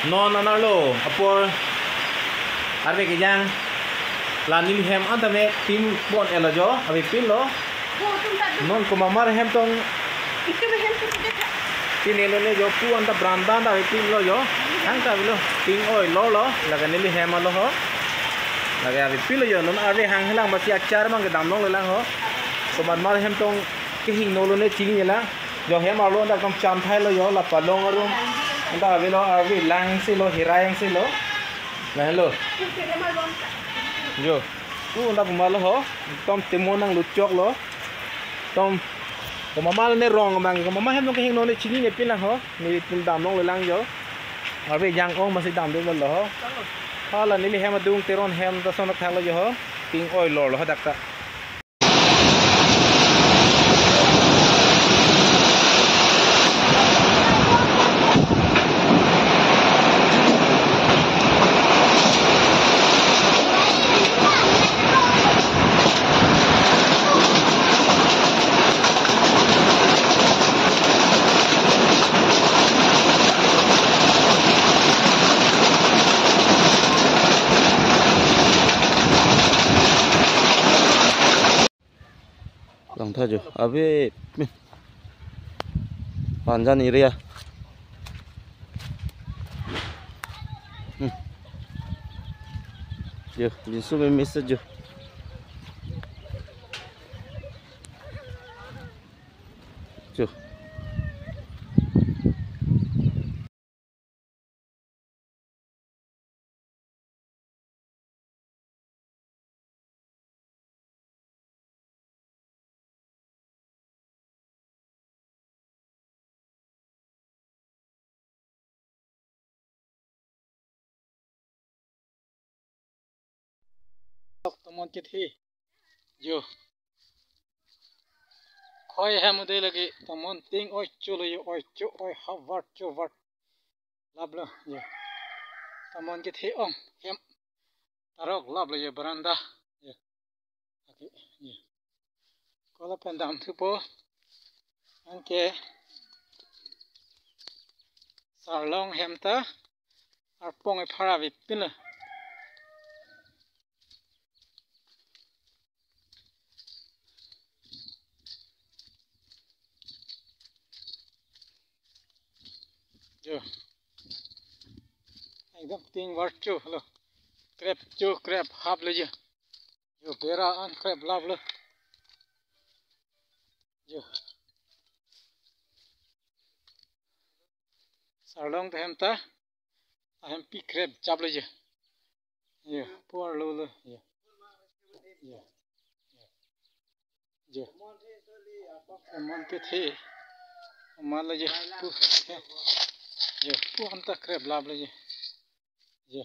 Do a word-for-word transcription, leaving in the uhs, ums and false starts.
Non anerlo apor arve kejang la neli hem an tame pin pon-etlo jo, avepinlo. Non komat hem tong pin-etlo ne jo, pu anta branda anta avepinlo jo. Thangta avelo, pin-oilo lo, lake neli hem alo ho. Lake avepinlo jo, non arve hanghelang masi achar abang kedam longlelang ho. Komat hem tong kehingno lo ne chini la. Jo hem arlo anta kam cham thailo jo, la palong arum. Anta avelo arve lang si lo, hirai ang si lo. Lahelo. Jo. Pu anta puma lo ho. Tom temon nangluchoklo. Tom. Komat ne rong abang, komat hem tong kehingno ne chini ne pinlang ho. Nelitum dam longlelang jo. Arve jang-ong masi damdunlo ho. Hala neli hem adung Teron hem ta son thaklo jo ho. Pin-oilo lo ho dak ta. Langtha jo, ave, Panjan area. Hmm. Jo, binsu me message jo. Jo. Tomon kethe. Jo. Khoi hem ode lake tomon ting oi cholo jo, oi cho, oi havar cho var. Laplo jo. Tomon kethe ong hem. Tarok laplo jo, baranda. Jo. Aki, jo. Kolo pen damthupo. Anke Sarlong hem ta arpong ephar avepinlo. Jo. Ekdom ting var cho lo. Krep cho, krep hap lo jo. Jo, bera an krep laplo. Jo. Sarlong ta hem ta. Ahempi krep chaplo jo. Jo, pu arlo lo. Jo. Jo. Jo. Tomon kethe. Amat lo jo. Pu. Jo, pu anta krep laplo jo. Jo.